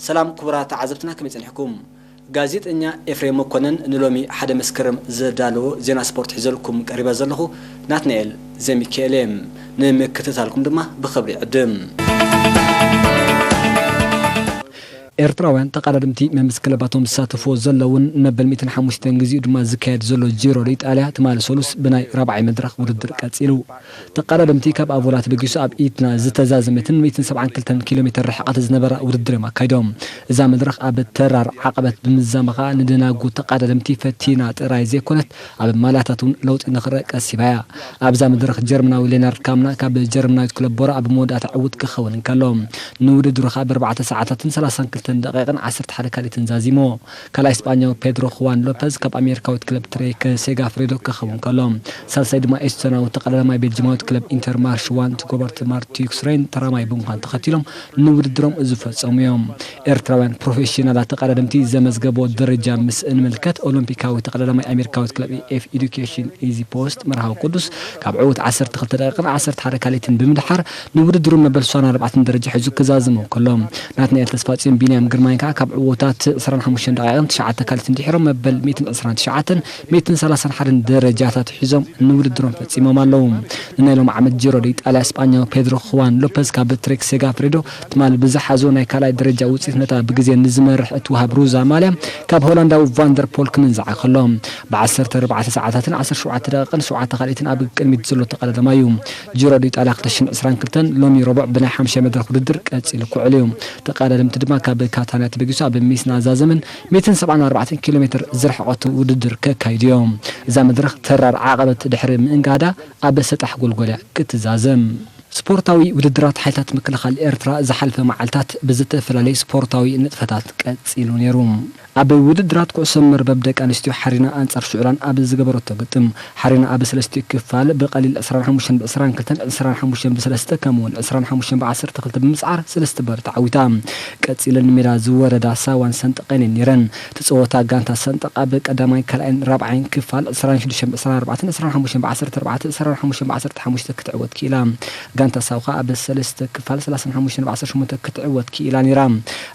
ሰላም ክቡራት ተዓዘብትና፣ ከመይ ጸኒሕኩም? ጋዜጠኛ ኤፍሬም መኮነን ንሎሚ ሓደ መስከረም ዘዳለዎ ዜና ስፖርት ሒዘልኩም ቀሪበ ዘለኹ ናትናኤል ዘሚካኤል እየ። ንምክትታልኩም ድማ ብኽብሪ ይዕድም። ኤርትራውያን ተቐዳደምቲ መምስ ክለባቶም ዝሳተፍዎ ዘለውን መበል ሚእትን ሓሙሽተን ግዜኡ ድማ ዝካየድ ዘሎ ጂሮ ዲኢጣልያ ትማሊ ሰሉስ ብናይ ራብዓይ መድረኽ ውድድር ቀጺሉ። ተቐዳደምቲ ካብ ኣቮላ ተበጊሱ ኣብ ኢትና ዝተዛዘመትን ሚእትን ሰብዓን ክልተን ኪሎ ሜትር ርሕቐት ዝነበራ ውድድር እዮም ኣካይዶም። እዛ መድረኽ ኣብ ተራር ዓቐበት ብምዛማ ኸኣ ንደናጉ ተቐዳደምቲ ፈቲና ጥራይ ዘይኮነት ኣብ ማልያታት እውን ለውጢ ንኽረአ ቀሲባ እያ። ኣብዛ መድረኽ ጀርመናዊ ሌናርድ ካምና ካብ ጀርመናዊት ክለብ ቦራ ኣብ መወዳእታ ዕዉት ክኸውን እንከሎ፣ ንውድድሩ ኸኣ ብኣርባዕተ ሰዓታትን ሰላሳን ክልተን ደቂቕን ዓሰርተ ሓደ ካልኢትን ዛዚሞ። ካልኣይ ስጳኛዊ ፔድሮ ሁዋን ሎፐዝ ካብ ኣሜሪካዊት ክለብ ትሬክ ሴጋፍሬዶ ክኸውን ከሎ፣ ሳልሳይ ድማ ኤስቶናዊ ተቐዳዳማይ ቤልጅማዊት ክለብ ኢንተርማርሽ ዋን ትጎበርት ማርቲዩክስ ሬን ተራማይ ብምዃን ተኸቲሎም ንውድድሮም ዝፈጸሙ እዮም። ኤርትራውያን ፕሮፌሽናላት ተቐዳደምቲ ዘመዝገቦ ደረጃ ምስ እንምልከት፣ ኦሎምፒካዊ ተቐዳዳማይ ኣሜሪካዊት ክለብ ኤፍ ኤዱኬሽን ኢዚ ፖስት መርሃዊ ቅዱስ ካብ ዕዉት ዓሰርተ ክልተ ደቂቕን ዓሰርተ ሓደ ካልኢትን ብምድሓር ንውድድሩ መበል ስሳን ኣርባዕተን ደረጃ ሒዙ ክዛዝም ከሎ፣ ናትናኤል ተስፋጽዮን ቢንያም ግርማይን ከኣ ካብ ዕዉታት ዕስራን ሓሙሽተን ደቂቕን ትሽዓተ ካልኢትን ድሒሮም መበል ሚእትን ዕስራን ትሽዓተን ሚእትን ሰላሳን ሓደን ደረጃታት ሒዞም ንውድድሮም ፈጺሞም ኣለዉ። ንናይ ሎም ዓመት ጂሮ ዲኢጣልያ ስጳኛዊ ፔድሮ ሁዋን ሎፐዝ ካብ ትሬክ ሴጋፍሬዶ ትማሊ ብዝሓዞ ናይ ካልኣይ ደረጃ ውጽኢት ነታ ብግዜ ንዝመርሕ እትወሃብ ሩዛ ማልያ ካብ ሆላንዳዊ ቫንደር ፖል ክምንዝዓ ከሎ፣ ብዓሰርተ ኣርባዕተ ሰዓታትን ዓሰርተ ሸውዓተ ደቂቕን ሸውዓተ ካልኢትን ኣብ ቅድሚት ዘሎ ተቐዳዳማይ እዩ። ጂሮ ዲኢጣልያ ክልተ ሽሕን ዕስራን ክልተን ሎሚ ረቡዕ ብናይ ሓምሻይ መድረኽ ውድድር ቀጺሉ ክውዕል እዩ። ተቐዳደምቲ ድማ ካብ ካታንያ ተበጊሱ ኣብ ሚስና ዛዘምን ሚእትን ሰብዓን ኣርባዕተን ኪሎ ሜትር ዝርሕቐቱ ውድድር ከካይዱ እዮም። እዛ መድረኽ ተራር ዓቐበት ድሕሪ ምእንጋዳ ኣብ ሰጣሕ ጎልጎል እያ ክትዛዘም። ስፖርታዊ ውድድራት ሓይልታት ምክልኻል ኤርትራ ዝሓልፈ መዓልታት ብዝተፈላለዩ ስፖርታዊ ንጥፈታት ቀጺሉ ነይሩ። ኣብ ውድድራት ኩዕሶ መርበብ ደቂ ኣንስትዮ ሓሪና ኣንጻር ሽዑላን ኣብ ዝገበረቶ ግጥም፣ ሓሪና ኣብ ሰለስቲኡ ክፋል ብቐሊል ዕስራን ሓሙሽተን ብ ዕስራን ክልተን፣ ዕስራን ሓሙሽተን ብ ሰለስተ ከምኡውን ዕስራን ሓሙሽተን ብ ዓሰርተ ክልተ ብምስዓር ሰለስተ ባዶ ተዓዊታ። ቀጺለን ንሜዳ ዝወረዳ ሳዋን ሰንጠቐን እየን ነይረን። ተጸወታ ጋንታ ሰንጠቕ ኣብ ቀዳማይ፣ ካልኣይን ራብዓይን ክፋል ዕስራን ሽዱሽተን ብ ዕስራን ኣርባዕተን፣ ዕስራን ሓሙሽተን ብ ዓሰርተ ኣርባዕተ፣ ዕስራን ሓሙሽተን ብ ዓሰርተ ሓሙሽተ ክትዕወት ክኢላ። ጋንታ ሳዋ ኣብ ሰለስተ ክፋል ሰላሳን ሓሙሽተን ብ ዓሰርተ ሸሞንተ ክትዕወት ክኢላ ነይራ።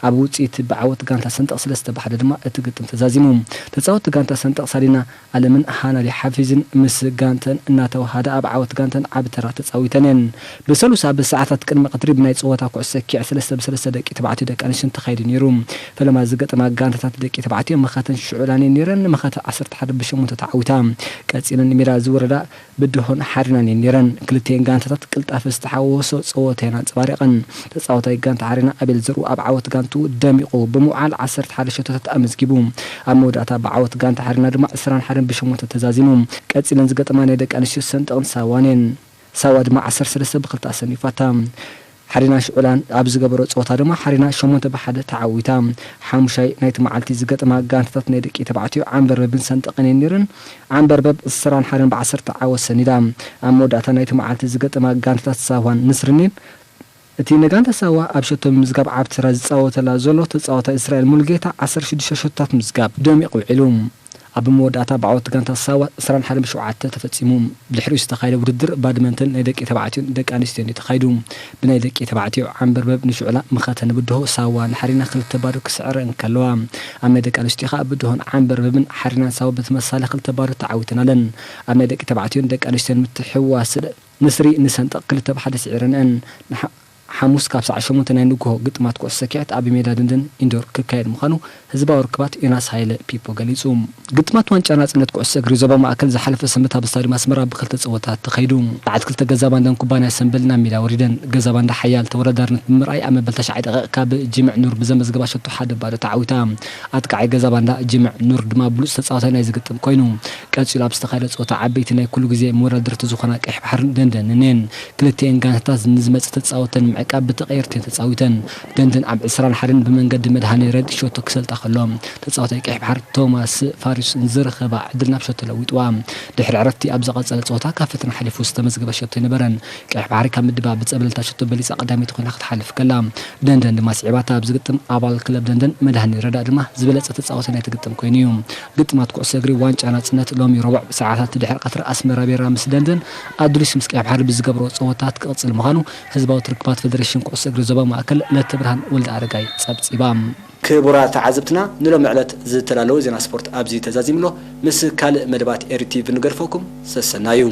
ኣብ ውጽኢት ብዓወት ጋንታ ሰንጠቕ ሰለስተ ብ ሓደ ድማ እቲ ግጥም ተዛዚሙ። ተጻወትቲ ጋንታ ሰንጠቕ ሳሊና ኣለምን ሃናሊ ሓፊዝን ምስ ጋንተን እናተዋሃዳ ኣብ ዓወት ጋንተን ዓቢ ተራ ተጻዊተን እየን። ብሰሉስ ኣብ ሰዓታት ቅድሚ ቀትሪ ብናይ ጸወታ ኩዕሶ ሰኪዐ ሰለስተ ብ ሰለስተ ደቂ ተባዕትዮ ደቂ ኣንስትዮን ተኻይዱ ነይሩ። ፈለማ ዝገጠማ ጋንታታት ደቂ ተባዕትዮ መኸተን ሽዑላን እየን ነይረን። መኸተ ዓሰርተ ሓደ ብ ሸሞንተ ተዓዊታ። ቀጺለን ንሜዳ ዝወረዳ ብድሆን ሓሪናን እየን ነይረን። ክልቲኤን ጋንታታት ቅልጣፈ ዝተሓወሶ ጸወታ እየን ኣንጸባሪቐን። ተጻዋታይ ጋንታ ሓሪና ኣቤል ዘርኡ ኣብ ዓወት ጋንትኡ ደሚቑ ብምውዓል ዓሰርተ ሓደ ሸቶታት ኣመዝጊቡ። ኣብ መወዳእታ ብዓወት ጋንታ ሓሪና ድማ ዕስራን ሓደን ብ ሸሞንተ ተዛዚሙ። ቀጺለን ዝገጠማ ናይ ደቂ ኣንስትዮ ሰንጠቕን ሳዋን እየን። ሳዋ ድማ ዓሰርተ ሰለስተ ብ ክልተ ኣሰኒፋታ። ሓሪና ሽዑላን ኣብ ዝገበሮ ጸወታ ድማ ሓሪና ሸሞንተ ብ ሓደ ተዓዊታ። ሓሙሻይ ናይቲ መዓልቲ ዝገጠማ ጋንታታት ናይ ደቂ ተባዕትዮ ዓንበርበብን ሰንጠቕን እየን ነይረን። ዓንበርበብ ዕስራን ሓደን ብ ዓሰርተ ዓወት ሰኒዳ። ኣብ መወዳእታ ናይቲ መዓልቲ ዝገጠማ ጋንታታት ሳዋን ንስርን እየን። እቲ ንጋንታ ሳዋ ኣብ ሸቶ ብምምዝጋብ ዓቢ ተራ ዝጻወተላ ዘሎ ተጻዋታይ እስራኤል ሙሉጌታ ዓሰርተ ሽዱሽተ ሸቶታት ምዝጋብ ደሚቑ ውዒሉ። ኣብ መወዳእታ ብዓወት ጋንታ ሳዋ ዕስራን ሓደን ብ ሸውዓተ ተፈጺሙ። ብድሕሪኡ ዝተኻየደ ውድድር ባድመንተን ናይ ደቂ ተባዕትዮን ደቂ ኣንስትዮን እዩ ተኻይዱ። ብናይ ደቂ ተባዕትዮ ዓንበርበብ ንሽዑላ መኸተ ንብድሆ ሳዋ ንሓሪና ክልተ ባዶ ክስዕረ እንከለዋ፣ ኣብ ናይ ደቂ ኣንስትዮ ከኣ ብድሆን ዓንበርበብን ሓሪናን ሳዋ ብተመሳሳሊ ክልተ ባዶ ተዓዊተን ኣለን። ኣብ ናይ ደቂ ተባዕትዮን ደቂ ኣንስትዮን ምትሕውዋስ ንስሪ ንሰንጠቕ ክልተ ብ ሓደ ስዒረንአን። ንሓ-፣ ሓሙስ ካብ ሰዓት ሸሞንተ ናይ ንግሆ ግጥማት ኩዕሶ ሰኪዐት ኣብ ሜዳ ደንደን ኢንዶር ክካየድ ምዃኑ ህዝባዊ ርክባት ዮናስ ሃይለ ፒፖ ገሊጹ። ግጥማት ዋንጫ ናጽነት ኩዕሶ እግሪ ዞባ ማእከል ዝሓለፈ ሰንበት ኣብ ስታድዩም ኣስመራ ብክልተ ጸወታት ተኸይዱ። በዓልቲ ክልተ ገዛ ባንዳን ኩባንያ ሰምበልን ናብ ሜዳ ወሪደን። ገዛ ባንዳ ሓያል ተወዳዳርነት ብምርኣይ ኣብ መበል ተሽዓይ ደቂቕ ካብ ጅምዕ ኑር ብዘመዝገባ ሸቶ ሓደ ባዶ ተዓዊታ። ኣጥቃዓይ ገዛ ባንዳ ጅምዕ ኑር ድማ ብሉጽ ተጻዋታይ ናይዚ ግጥም ኮይኑ። ቀጺሉ ኣብ ዝተኻየደ ጸወታ ዓበይቲ ናይ ኩሉ ግዜ መወዳደርቲ ዝኾና ቀይሕ ባሕርን ደንደንን እየን። ክልቲኤን ጋንታታት ንዝመጽእ ተጻወተን ምዕቃብ ብተቐየርቲ እየን ተጻዊተን። ደንደን ኣብ ዕስራን ሓደን ብመንገዲ መድሃኔ ረድ ሸቶ ክሰልጣ ከሎ፣ ተጻዋታይ ቀይሕ ባሕር ቶማስ ፋሪስ ንዝረኸባ ዕድል ናብ ሸቶ ለዊጥዋ። ድሕሪ ዕረፍቲ ኣብ ዝቐጸለ ጸወታ ካብ ፈተና ሓሊፉ ዝተመዝገበ ሸቶ ኣይነበረን። ቀይሕ ባሕሪ ካብ ምድባ ብጸብለልታ ሸቶ በሊጻ ቀዳመይቲ ኮይና ክትሓልፍ ከላ፣ ደንደን ድማ ስዒባታ። ኣብዚ ግጥም ኣባል ክለብ ደንደን መድሃኔ ረዳ ድማ ዝበለጸ ተጻዋታይ ናይቲ ግጥም ኮይኑ እዩ። ግጥማት ኩዕሶ እግሪ ዋንጫ ናጽነት ሎሚ ረቡዕ ብሰዓታት ድሕሪ ቀትሪ ኣስመራ ቢራ ምስ ደንደን፣ ኣዱሊስ ምስ ቀይሕ ባሕሪ ብዝገብሮ ጸወታት ክቕጽል ምዃኑ ህዝባዊ ርክባት ፌደሬሽን ኩዕሶ እግሪ ዞባ ማእከል ለተብርሃን ወልደ ኣረጋይ ጸብጺባ። ክቡራት ተዓዘብትና፣ ንሎሚ ዕለት ዝተዳለወ ዜና ስፖርት ኣብዚ ተዛዚምሎ። ምስ ካልእ መደባት ኤሪ ቲቪ ንገድፈኩም። ሰሰናዩ።